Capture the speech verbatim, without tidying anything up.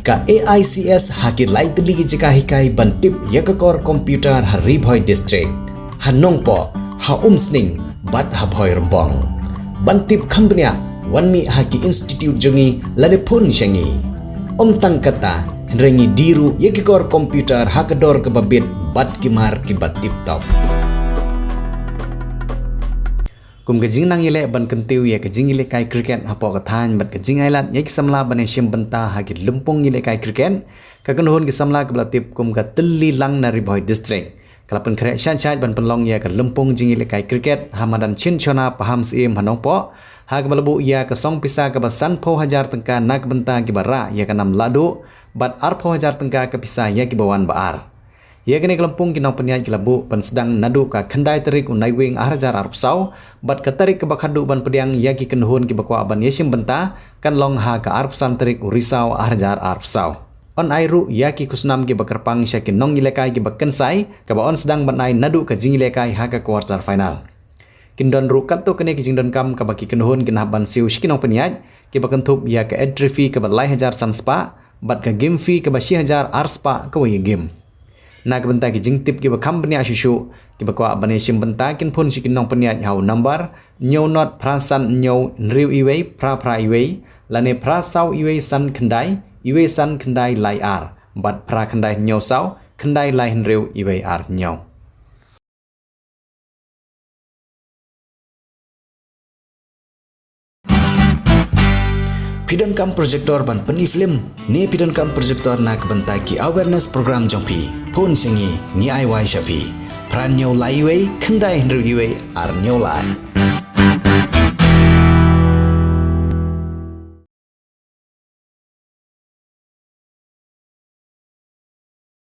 Ka A I C S ha ki lai tylli ki jaka hikai ban tip ïa ka kor computer ha Ri Bhoi District, ha Nongpoh, ha Umsning bad ha Bhoirymbong. Ban tip kham bniah, wan mih ha ki institute jong ngi lane phone sha ngi. Ym tang katta, hynrei ngi die ruh ïa ki kor computer ha ka dor kaba bit bad ki mar kiba tip top. Kum ka jingnang ïaleh ban kyntiew ïa ka jingïalehkai cricket hapoh ka thaiñ bad ka jingailad ïa ki samla ban ïashim bynta ha ki lympung ïalehkai cricket, ka kynhun ki samla kaba la tip kum ka Tylli Lang na Ri Bhoi District ka la pynkhreh shait shait ban pynlong ïa ka lympung jingïalehkai cricket ha madan Chinchona Pahamsyiem ha Nongpoh, ha kaba la buh ïa ka song pisa kaba sanphew hajar tyngka na ka bynta kiba rah ïa ka nam lahduh bad arphew hajar tyngka ka pisa ïa kiba wan ba ar. Ïa kane ka lympung ki nongpynïaid ki la buh pynsdang naduh ka khyndai tarik u Naiwieng ar hajar arphew saw, bad ka tarik kaba khatduh ban pdiang ïa ki kynhun kiba kwah ban ïashim bynta kan long ha ka arphew san tarik u Risaw ar hajar arphew saw. Yn ai ruh ïa ki khusnam kiba kyrpang sha ki nongïalehkai kiba kynsai, kaba yn sdang ban ai naduh ka jingïalehkai ha ka quarter final. Kin don ruh katto katne ki jingdonkam kaba ki kynhun kin hap ban siew sha ki nongpynïaid, kiba kynthup ïa ka entry fee kaba lai hajar san spah bad ka game fee kaba shi hajar ar spah kawei ka game. Na ka bynta ki jingtip kiba kham bniah shuh shuh, kiba kwah ban ïashim bynta kin phone sha ki nongpynïaid ha u number hynñiew not phra san hynñiew hynriew iwei phra phra iwei, lane phra saw iwei san khyndai iwei san khyndai lai ar bad phra khyndai hynñiew saw khyndai lai hynriew iwei ar hynñiew. Phi donkam projector ban pyni film, ne phi donkam projector na ka bynta ki awareness program jong phi? Phone sha ngi, ngi ai wai sha phi. Phra hynñiew lai iwei khyndai hynriew iwei ar hynñiew lai.